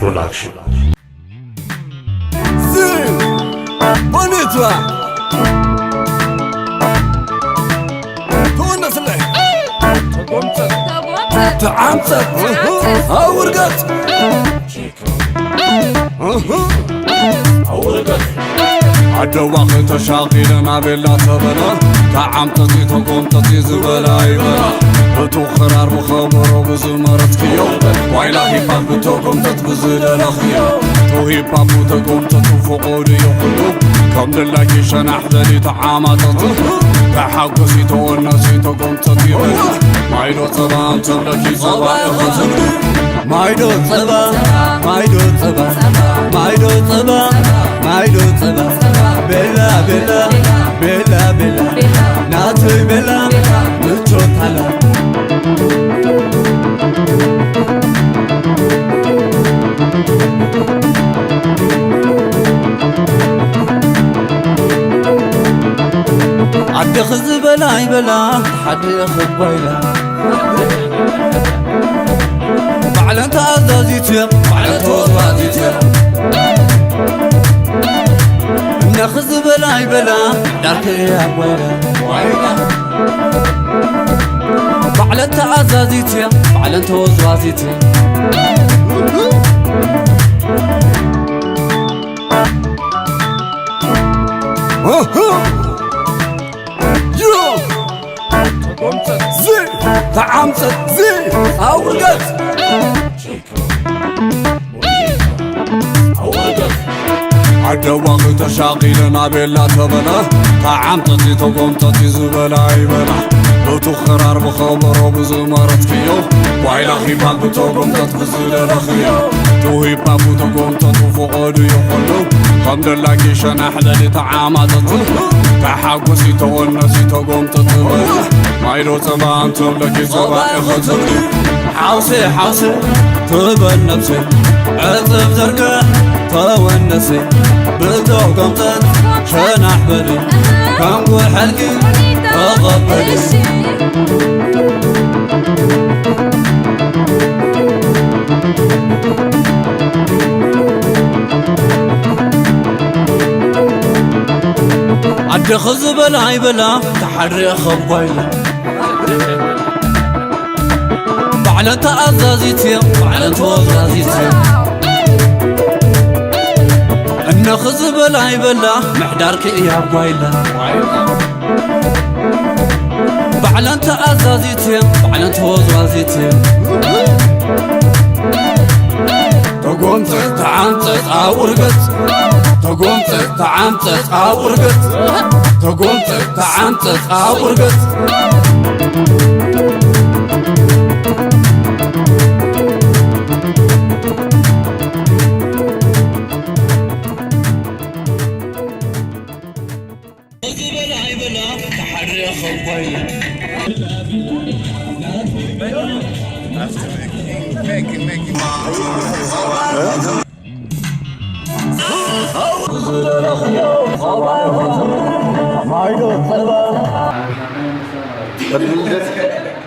Production. ዝባኔትዋ ተወነስለይ ተጎምፀት ተዓምፀት ኣውርገት ኣደዋኺ ተሻቒለ ናቤላ ተበለ ተዓምጠፂ ተጎምጠፂ ዝበላ ይበላ እቱ ኽራር ብኸበሮ ብዝመረፅክዮ ዋይላ ሂፓፕ ብተጎምጠት ብዝደለኽዮ ቱ ሂፓፕ ተጎምጠቱ ፍቑድ እዩ ኩሉ ከም ደላኪ ሸናሕ በሊ ተዓማጠቱ ተሓጎሲ ተወነሲ ተጎምጠት ይበላ ማይዶ ፀባ እንተብለኪ ፀባ ኢኸ ትብሊ ማይዶ ጸባ ማይዶ ጸባ ማይዶ ጸባ ማይዶ ጸባ ቤላ ቤላ ቤላ ቤላ ናተይ ቤላ ምቾት ኣላ ኣደኺ ዝበላ ይበላ ሓዲ ኽጓይላ ባዕለን ተኣዛዚት እየ ባዕለን ተወዝዋዚት እየ እነኺ ዝበላ ይበላ ዳርክ እያ ጓይላ ባዕለን ተኣዛዚት እየ ባዕለን ተወዝዋዚት እየ ዚ ተዓምፀት ዚ ኣውርደት ኣደዋኺ ተሻቒለ ናቤላ ተበለ ተዓምፀቲ ተጎምፀቲ ዝበላ ይበላ እቱ ኽራር ብኸበሮ ብዝመረፅክዮ ዋይላ ኺባል ብተጎምፀት ብዝደለኽዮ ቱ ሂባቡ ተጎምፀቱ ፍቐዱ ይኹሉ ከም ደላጊ ሸናሕ ለሊ ተዓማፀቱ ተሓጎሲ ተወነሲ ተጎምፀ ትበላ ማይዶ ፀባ እንተብለኪ ፀባ ኢኸ ትብሊ ሓውሲ ሓውሲ ትበል ነብሲ ዕፅብ ዘርግሕ ተወነሲ ብተጎምፀት ሸናሕ በሊ ከም ጉሐልኪ ተቐበሊ ኣደኺ ዝበላ ይበላ ተሓድሪ ኸብ ጓይላ ባዕለን ተኣዛዚት እየ ባዕለን ተወዛዚት እየ እነኺ ዝበላ ይበላ ምሕዳርኪ እያ ጓይላ ባዕለን ተኣዛዚት እየ ባዕለን ተወዛዚት እየ ተጎምፀት ተዓምፀት ኣብ ርገፅ ተጎምፀት ተዓምፀት ኣብ ርገፅ ተጎምፀት ተዓምፀት ኣብ ርገፅ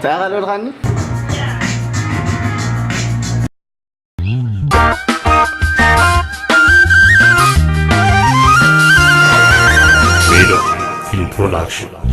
ተቐልበልካኒ Freedom Film Production.